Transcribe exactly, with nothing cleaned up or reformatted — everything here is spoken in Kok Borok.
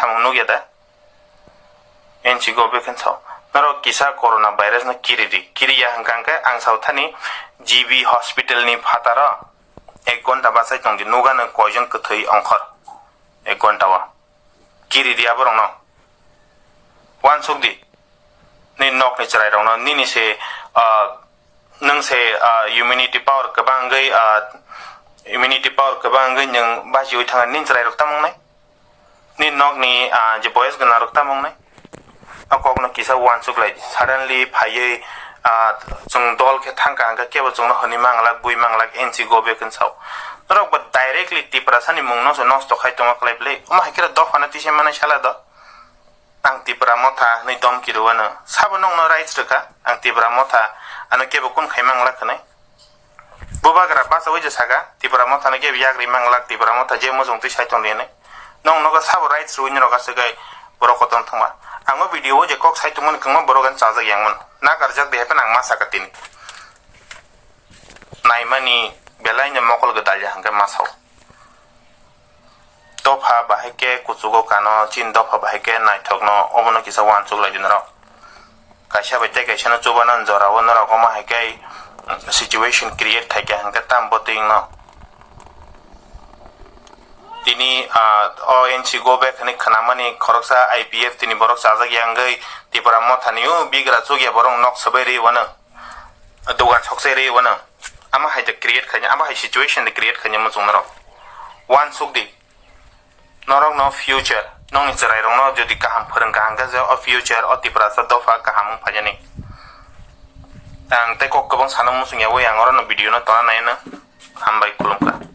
samung nukya da? N C go back and sao. Norok kisa corona virus no kiri di. Kiri ya hwnkha hwnkhe ang sao thani G B hospital ni phataro ek ghonta bachai tong di. Nugano koijon kwthwi ongkhor ek ghonta o. Kiri di aborokno. Uansuk di. Nini nokni chwrairokno nini se, ah, nwng se, ah, immunity power kwbang wngwi, ah, immunity power kwbang wngwi nwng bachiwi thangna nini chwrairok tamo wngnai? Nini nokni, ah, je boyes gwnarok tamo wngnai? O kokno kisa uansuk lai di. Suddenly phaiwi, ah, chwng dol khe thangkha hwnkhe kebo chwngno hwnwi manglak, bui manglak, N C go back hwn sao. Norok bo directly Tiprasani mungno se nosto khai tongma kwlai bwle. Omo hai khe dophano tisa manai sala do. Ang Tipra motha hwnwi domki rwano. Sabo nokno rights rwkha. Ang Tipra motha ano kebo kun khai manglak hwnwi. Bubagra bachawi je saka, Tipra mothano kebo yagri manglak, Tipra motha je muchung twi sai tong di hwnwi. Nokno khe sabo rights rwwi norok aswk gai borok kotor thangma. Ang o video o je kok sai tongmani kwbangma borok ani chajak yangmano. Nakarjak de hai phano ang ma saka tini. Naimani belaino mokol gwdalya hwnkhe ma sao. Dopha bahai khe kuchugo kano, chini dopha bahai khe naithokno, obono kisa uansuk lai di norok. Kaisa bai tei kaisano chubana jorao norok omo hai khe situation create khaikha hwnkhe tamo bwtwi wngno. Tini, ah, O N C go back hwnwi khnamani khoroksa I P F tini borok chajak ya wngwi Tipra mothani o bigra chukya borok nok swbai rwi uanw. Dogan soksai rwi uanw. Amo hai de create khaina, amo hai situation de create khaina muchung norok. Uansuk di. Norokno future, nokni chwrairokno jodi kaham phwrwngkha hwnkhe je o future o Tiprasa dopha kaham wng phainani. Ang tei kok kwbang sana muchung yaui ang orono video no tona naino. Hambai, khulumkha.